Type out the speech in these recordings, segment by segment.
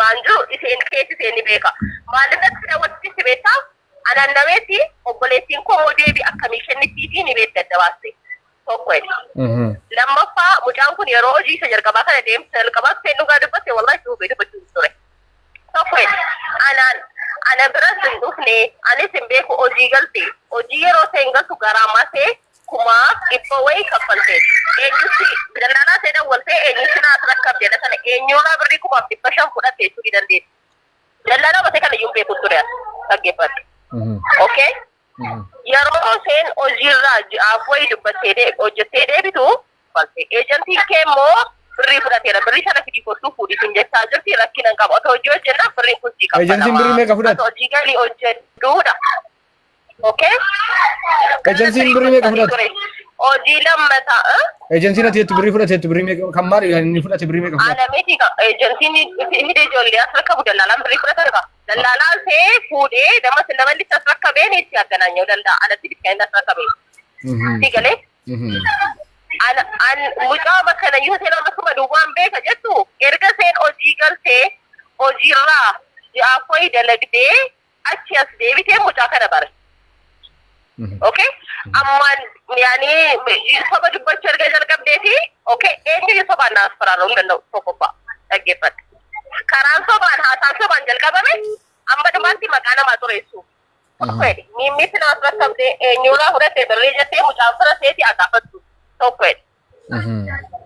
haasa'an jiru isheen keessi isheen ni beeka. Maaliif natti daawwachiiste beektaa? Anaan nameeti obboleettiin koo immoo deebii akkamii kennitiifi ni beekti adda baaste. Tokko jedhe. Lammaffaa, mucaan kun yeroo hojii isa jalqabaa kana deemsa jalqabaa isheen dhugaa dubbatte, wallahi si hubee dubbachuu hin ture. Tokko jedhe. Anaan ana biras hin dhufne, anis hin beeku. Hojii galte. Hojii yeroo isheen galtu garaa masee 10,100 wayii kaffaltee. Eenyutti dallaalaa ishee dawwaltee eenyutti naas rakkabde jedha sana eenyurraa birrii 1500 fudhatte jechuu ni dandeessi. Dallaalaa masee kana iyyuu hin beeku ture dhaggeeffadhu. Okay? Yeroo isheen hojiirraa ji'aaf wayii dubbattee hojjettee deebitu kaffaltee. Eejantiin kee immoo birrii fudhateera. Birrii sana fidii kottuu fuudhi sin jechaa jirti, rakkina hin qabu. Otoo hojii hojjennaan birriin kun sii Eejantiin birrii kaffalama. meeqa fudhate? Otoo hojii galii hojjedhuudha. Okay? Eejantiin birrii meeqa fudhate? Hojii lammataa. Eejantiin ati jettu birrii fudhateettu birrii meeqa kan maali kan inni fudhate birrii meeqa fudhate? Ana miti ka eejantiin hidee ijoollee as rakkabu dallaalaan birrii fudhata qaba. Dallaalaan see fuudhee nama nama inni as rakkabeen itti agganaanyuu danda'a. Anatti miti kan inni as rakkabee. Si galee? Ana an mucaa bakka na yoo seenaa akkuma duwwaan beeka jettu erga seen hojii galtee hojiirraa ji'aaf wayii dalagdee achi as deebitee mucaa kana bare. Okay? Ammaan yaani soba dubbachuu erga jalqabdeeti, okay, eenyuyyuu sobaan naaf faraaruu hin danda'u, tokkoffaa dhaggeeffadhu. Karaan sobaan haasaan sobaan jalqabame amma dhumaatti maqaa namaa xureessu. Tokko jedhe. Miimmiitti naaf rakkabdee eenyurraa fudhatte birrii jettee mucaan fira seeti agaafattu. Tokko jedhe.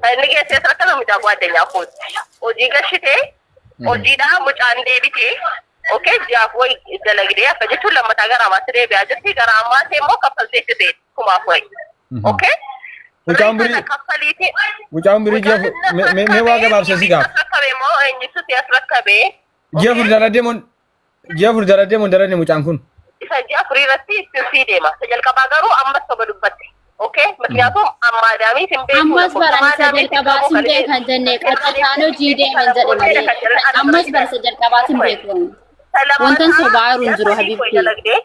Kan inni geessee as rakkame mucaa gwaaddanyaa kooti. Hojii gashitee hojiidhaa mucaan deebitee, okay, ji'aaf wayi dalagdee akka jechuun lammataa gara ammaatti deebi'aa jirti. Gara ammaatti immoo kaffaltee itti seeti kumaaf wayi. Okay? Mucaan Birrii kana kaffaliiti. Mucaan birrii ji'a mee waa gabaabsee si gaafa. As rakkabe immoo eenyutu si as rakkabe? Ji'a 4 dalagdee moo ji'a 4 dalagdee moo hin dalagne mucaan kun? Isa ji'a 4 irratti ittiin sii deema. Isa jalqabaa garuu ammas soba dubbatte. Okay? Mikniyaatum ammaadaamii sin beeku. Ammas baran isa jalqabaa sin beekan jenne, qaxxataan hojii deeman jedhe malee. Ammas bara isa jalqabaa sin beekan. Wantan sobaa jiru hin jiru, habibti.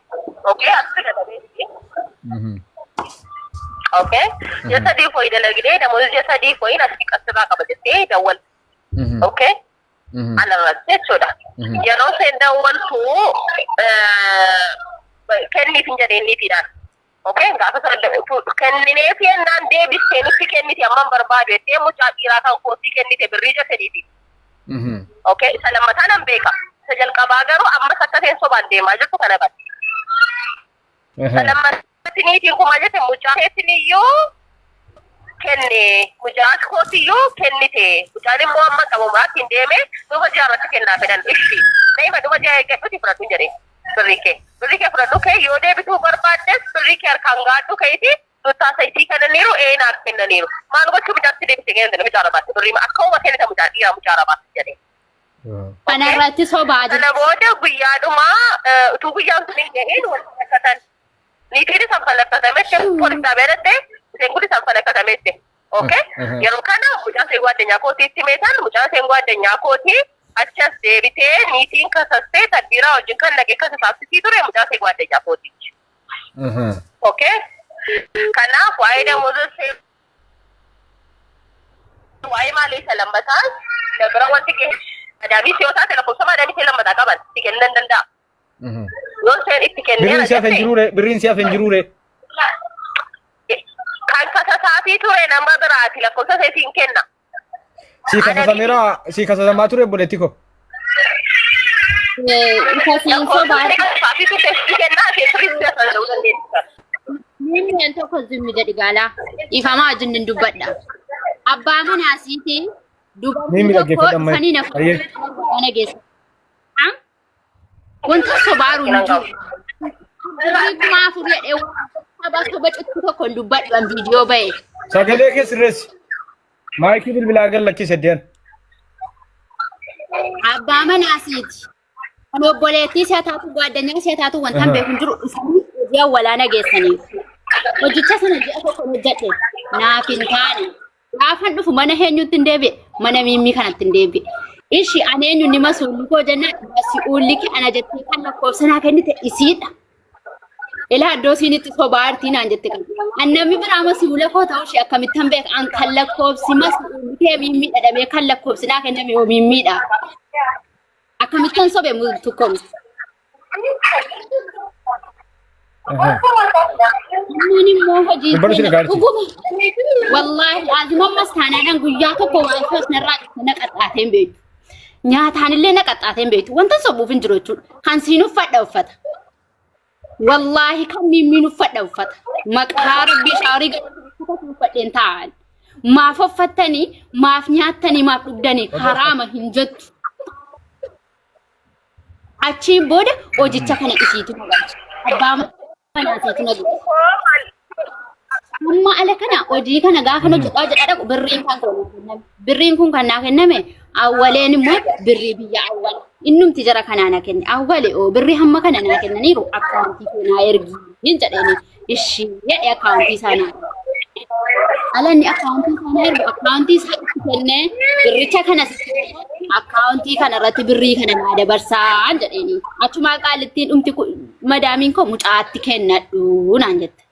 Okay, asitti dalagdee. Okay? Ji'a 3 foyi dalagdee namoonni ji'a 3 foyin asitti qasirraa qaba jettee dawwalte. Okay? Anarratti jechuudha. Yeroo isheen dawwaltu kenniif hin jedheen niitiidhaan. Okay, gaafa sana kennineef jennaan deebistee nutti kenniti amman barbaadu jettee mucaa dhiiraa kan kootii kennite birrii jette niiti. Okay, isa lammataa nan beeka. Isa jalqabaa garuu ammas akka isheen sobaan deemaa jirtu kana bara. Isa lammataa niitiin kumaa jette mucaa keetiin iyyuu kenne, mucaa kootiyyuu kennite, mucaan immoo amma qabumaatti hin deeme, dhuma ji'a irratti kennaa fedhan. Ishi nama dhuma ji'a eeggadhuti fudhadhu jedhe, birrii kee fudhadhu kee, yoo deebituu barbaaddes birrii kee harkaan gaadhu keeti nuttaasa isii kennaniiru, ee naaf kennaniiru, maal gochuu mucaatti deebise kennite mucaa rabaatti birrii akka uuma kennite mucaa dhiiraa mucaa rabaatti jedhe. Kanarratti sobaa Sana jirti. booda guyyaadhumaa utuu guyyaan sun hin ga'iin wal falakkatan. Niitiin isaan falakkatametti poolis xaabiyaa dhatte, isheen kun isaan falakkatametti. Okay? Yeroo kana mucaa isheen gwaaddanyaa kootiitti meetan mucaa isheen gwaaddanyaa kootii achi as deebitee niitiin kasastee tadbiiraa wajjin kan naqee kasasaabsisii ture mucaa isheen gwaaddanyaa kootiitti. Okay? Kanaaf waa'ee namoota ishee waa'ee maalii isa lammataa na bira wanti gahe madaamii yoo taate lakkoofsa madaamii ishee lammataa qaban itti kennuu nan danda'a. Yoo isheen itti Birriin kenneera si hafe hin jette jiruure? Birriin si hafe hin jiruure? Kan kasasaafii ture nama biraati, lakkoofsa isheetiin kenna. Si kasasameera, si kasasamaa ture, obboleetti koo. Isa siin Lakkoofsa sobaa ishee kasasaafii turte itti kennaa, ishee sirriitti danda'uu dandeessi. Miimmiin tokko zimmi jedhi gaalaa. Dhiifamaa wajjin hin dubbadha. Abbaa manaa siitii dubartiin Miimmi tokko dhaggeeffadhu amma. dhufanii na Ayyee. mana geessa. Wanta sobaaru hin jiru. Birrii 4000 jedhee saba soba cittuu tokko hin dubbadhu an viidiyoo ba'e. Sagalee kee sirreessi. Maayikii bilbilaa gad lakkisi eddeen. Abbaa manaa siiti. Kan obboleettii si'a taatu, gaaddanyaa si'a taatu, wantaan beeku hin jiru, dhufanii hojii awwalaana geessaniif. Hojicha sana ji'a tokko hojjedhe naaf hin taane. Gaafan dhufu mana eenyutti hin deebi'e? Mana miimmii kanatti hin deebi'e. Ishi ani eenyu ni masuulli koo jennaan masuulli kee ana jettee kan lakkoofsa naa kennite isiidha. Ilaa iddoo isiin itti sobaa artii naan jette kan. An namni biraa masuula koo ta'uu ishee akkamittan beeka? An kan lakkoofsi masuulli kee miimmiidha dhabee kan lakkoofsi naa kenname yoo miimmiidha. Akkamittan sobe multukkomi. Ammaan immoo hojii Dubbadhu si seene dhaga'aa jirti. dhuguma. Wallaahi laazim ammas taanaadhaan guyyaa tokko waan fees narraa dhufte na qaxxaatee hin beektu. Nyaataan illee na qaxxaatee hin beektu. Wanta sobuuf hin jiru jechuudha. Kan siin uffadha uffata. Wallaahi kan miimmiin uffadha uffata. Maqaa rabbii shaaworii gadhee uffadheen taa'an. Maaf uffattanii, maaf nyaattanii, maaf dhugdanii haraama hin jettu. Achiin booda hojicha kana isiitu na galche. Abbaa manaa isiitu na galche. Amma ala kana hojii kana gaafa hojjedhaa jedhaa dhaqu birriin kan koo naaf kenname. Birriin kun kan naa kenname awwaleen immoo birrii biyya awwal. Innumti jara kanaa na kenne. Awwale oo birrii hamma kana naa kennaniiru akkaawuntii kee naa ergi hin jedheeni. Ishii jedhe akkaawuntii isaa naa erge. Alanni akkaawuntii isaa naa ergu akkaawuntii isaa itti kennee birricha kana akkaawuntii kana irratti birrii kana naa dabarsaan jedheeni. Achumaa qaalittiin dhumti madaamiin koo mucaatti kennadhu naan jette.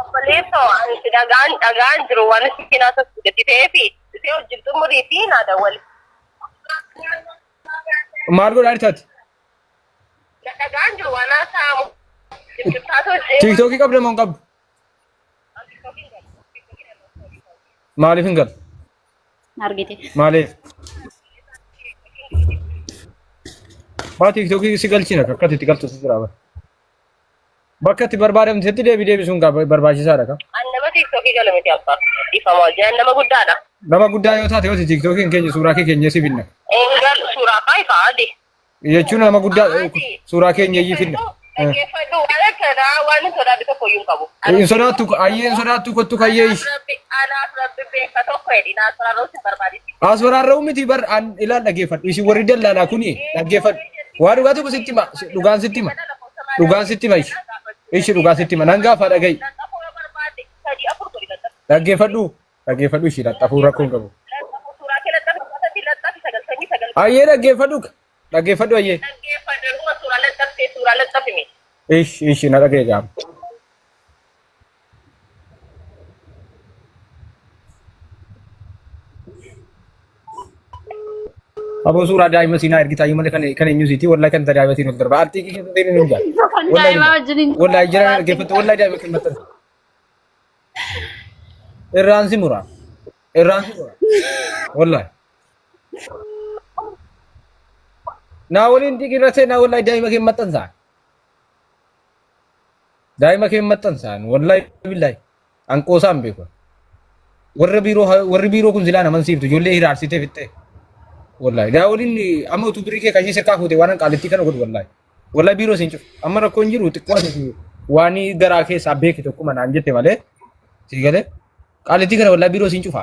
Obboleessoo ani si dhagaan dhagaan jiru waan isin haasoftu gadi ta'eefi ishee wajjin xumurii fi naa dawwali. Maal godhaa jirtaati? Na dhagaan jiru waan haasa'amu. Cimcimtaatu Tiiktookii qabda moo hin qabdu? Maaliif hin galu? Argite. Maaliif? Maa tiiktookii si galchina akka ati itti galtu si jira bara. Bakka itti barbaadamtetti deebii deebisuun barbaachisaadha ka. An nama tiiktookii galu miti abbaa. Dhiifama wajjin an nama guddaadha. Nama guddaa yoo taate yoo tiiktookiin keenya suuraa kee keenya si finna. Hin galu suuraa faa ifaa adii. Jechuun nama guddaa suuraa keenya iyyii finna. Dhaggeeffadhu waan akkanaa waan hin sodaadhu tokko iyyuu hin qabu. Hin sodaattu ayyee hin sodaattu kottu kayyee ishi. Anaaf rabbi beeka tokko jedhi naaf rarra'uu sin barbaadisi. As waraarra'uu miti bar an ilaal dhaggeeffadhu isin warri dallaalaa kuni dhaggeeffadhu. Waa dhugaa tokko sitti hima dhugaan sitti hima dhugaan sitti hima ishi ishi dhugaa sitti hima nan gaafa dhaga'i Laxxafuu yoo barbaadde sadii afur godhi laxxafu. dhaggeeffadhu dhaggeeffadhu ishi laxxafuu rakkoo hin qabu. Laxxafu suuraa kee laxxafi sadii laxxafi 99. Ayyee dhaggeeffadhu dhaggeeffadhu ayyee Dhaggeeffadhu erguma suuraa laxxaftee suuraa laxxafime. ishi ishi na dhaga'i gaama. Aboo suuraa daa'ima siinaa ergitaa iyyuu malee kan kan eenyu siiti wallahi kan daa'ima siin ol darba artii keessa seenuu hin jaalladhu. Kan Wallahi daa'imaa wajjin hin wallahi jira dhaggeeffattu wallahi daa'ima kan maxxansa. Irraan si mura. Irraan si mura. Wallahi. Naa waliin diqirra seenaa wallahi daa'ima kee maxxansa. Daa'ima kee maxxansaan wallahi billahi an qoosaan beeku. Warra biiroo warri biiroo kun silaa naman siiftu ijoollee hiraarsitee fixxee. Wallahi daa waliin amma utuu birrii kee kashii sirkaa fuute waan qaalittii kana godhu wallahi. Wallahi biiroo siin cufu. Amma rakkoon jiru xiqqoo ati waan garaa keessaa beeki tokkuma naan jette malee sii galee qaalittii kana wallahi biiroo siin cufa.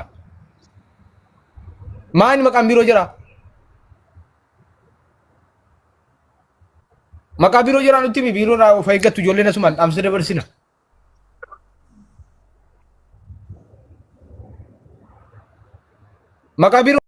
Maal maqaan biiroo jira? Maqaa biiroo jiraa nutti himi biiroo irraa of eeggattu ijoolleen asumaan dhaamsa dabarsina. Maqaa biiroo